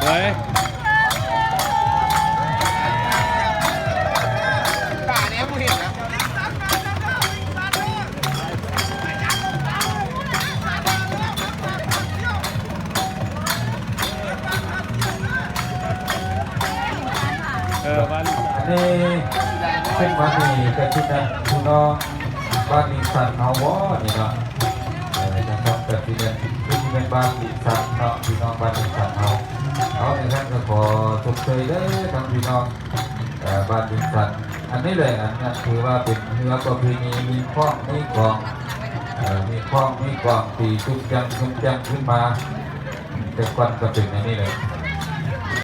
ໄປ ເອີ ບ້ານ ອັນນີ້ເປັນວັນນີ້ກະຊິແມ່ນພີ່ນ້ອງບ້ານນິງສັນເຮົາບໍ່ນີ້ເນາະ? ເອີ ຈັ່ງຊັ້ນກະຊິແມ່ນ ຄືຊິແມ່ນບ້ານນິງສັນເນາະ ພີ່ນ້ອງບ້ານນິງສັນເຮົາ. ເອົາ ຈັ່ງຊັ້ນກະຂໍຊົມເຊີຍເດີທາງພີ່ນ້ອງ ເອີ ບ້ານນິງສັນ. ອັນນີ້ແຫຼະ ອັນນັ້ນຖືວ່າເປັນເຮືອປະເພນີ ມີຄ້ອງມີກອງ ເອີ ມີຄ້ອງມີກອງຕີຕຸ້ມຈັ່ງຕຸ້ມຈັ່ງຂຶ້ນມາ. ແຕ່ກ່ອນກະເປັນອັນນີ້ແຫຼະ